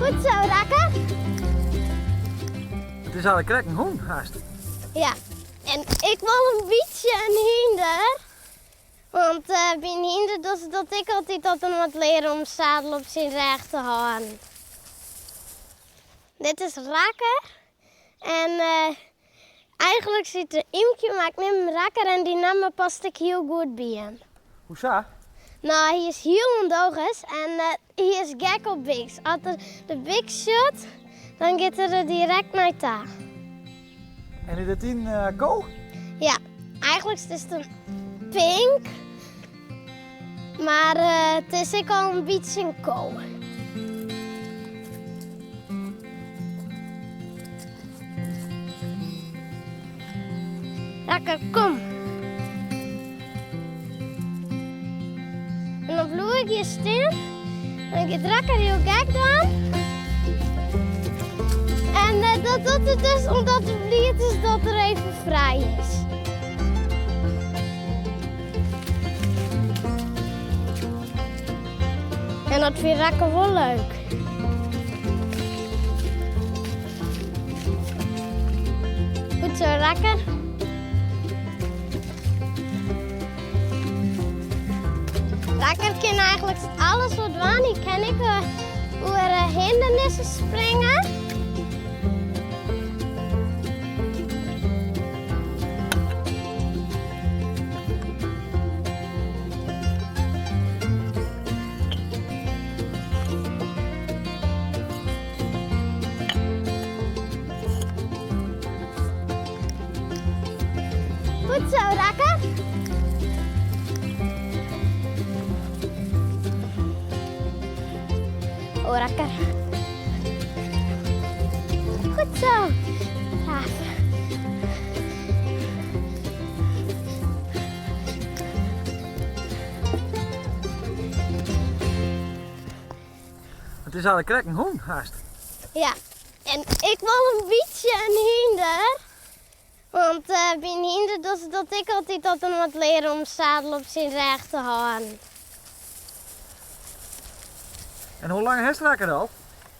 Goed zo, Rakker. It is eigentlik krekt in hûn, hast. Ja, en ik wol in bytsje in hynder. Want by in hynder docht se dat ek altyd dat er moat leare om sadel op syn rêch te hâlden. Dit is Rakker. En eigenlik hjit er Ymkje, mar ik neam him Rakker en dy namme past ek hiel goed by him. Hoe sa? No, hy is hiel ûndogens en hy is gek op biks. As er de biks sjocht, dan giet er der direkt nei ta. En is dit dyn ko? Ja, eigenlik is it in pink, mar it is ek al in bytsje in ko. Rakker, kom. En dan bliuw ik hjir stean. Dan giet Rakker hiel gek dwaan. En eh, dat docht er dus omdat er bliid is dat er even frij is. En dat fynt Rakker wol leuk. Goed zo, Rakker. Rakker kin eigenlik alles wol dwaan. Hy kin ek oer hindernissen springe. Goed zo, Rakker. Oh, Rakker. Goed zo. Braaf. It is eigentlik krekt in hûn, hast. Ja, en ik wol in bytsje in hynder. Want by in hynder docht se dat ek altyd dat er moat leare om sadel op syn rêch te hâlden. En hoe lang hast Rakker al?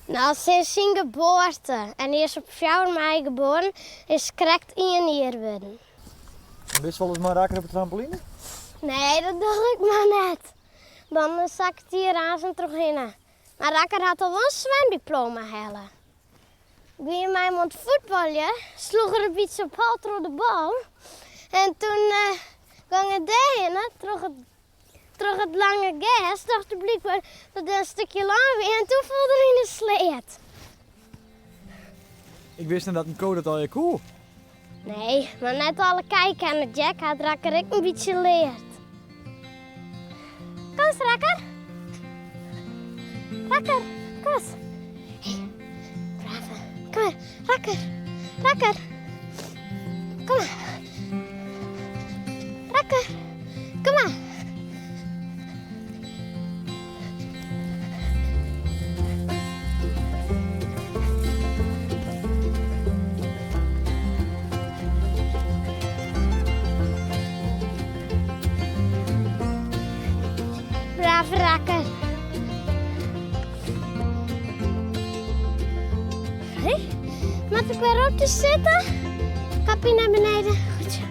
No, sinds syn geboarte. En hy is op fjouwer maaie geboren, is krekt ien jier wurden. En bist wolris mei Rakker op de trampoline? Nee, dat doch ik mar net. Dan sakket hy der trochhinne. Mar Rakker hat al wol in swimdiploma helle. Ik wie mei him oan it fuotbaljen, sloech er in bytsje op hol troch de bal. En toen gong er dêrhinne, troch it, troch it lange gers, tocht er blykber dat der in stikje lân wie en toen foel er yn de sleat. Ik wist net dat in ko dat allegear koe. Nee, mar net alle kij kinne it, Jack hat Rakker ek in bytsje leard. Kom ris, Rakker. Rakker, kom ris. Hé, brave. Kom mar, Rakker. Rakker. Kom mar. Rakker, kom mar. Brave rakker. Hé, moat ik wer op te sitten? Kappie nei beneden. Goed zo.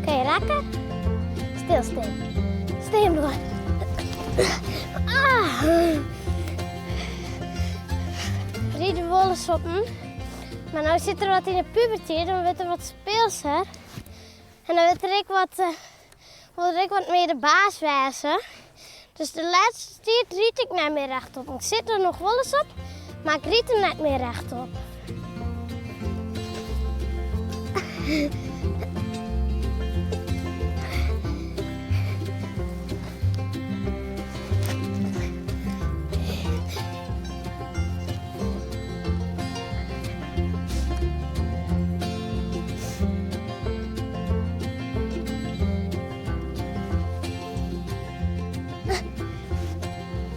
Oké, Rakker. Stil stean. Stean bliuwe. Ah. Ride wolris op him. Mar no sit er wat yn de pubertiid, dan wurdt er wat speelser. En dan wurdt er ek wat, wol er ek wat mear de baas wêze. Dus de lêste tiid ryd ik net mear echt op. Ik sit der noch wolris op, mar ik ryd der net mear echt op.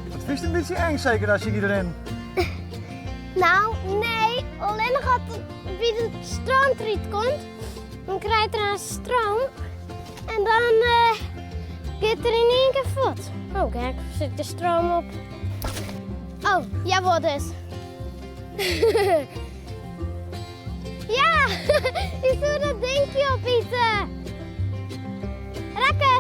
Dat fynst in bytsje eng seker as je giet rinnen? Nou, nee. Allinnich as it by de strântried komt. Dan krijt er aanst stroom en dan giet er yn ien kear fuort. Oh gek, sit de stroom op. Oh, jawol dus. Ja, ik soe dat dinkje opite. Rakker!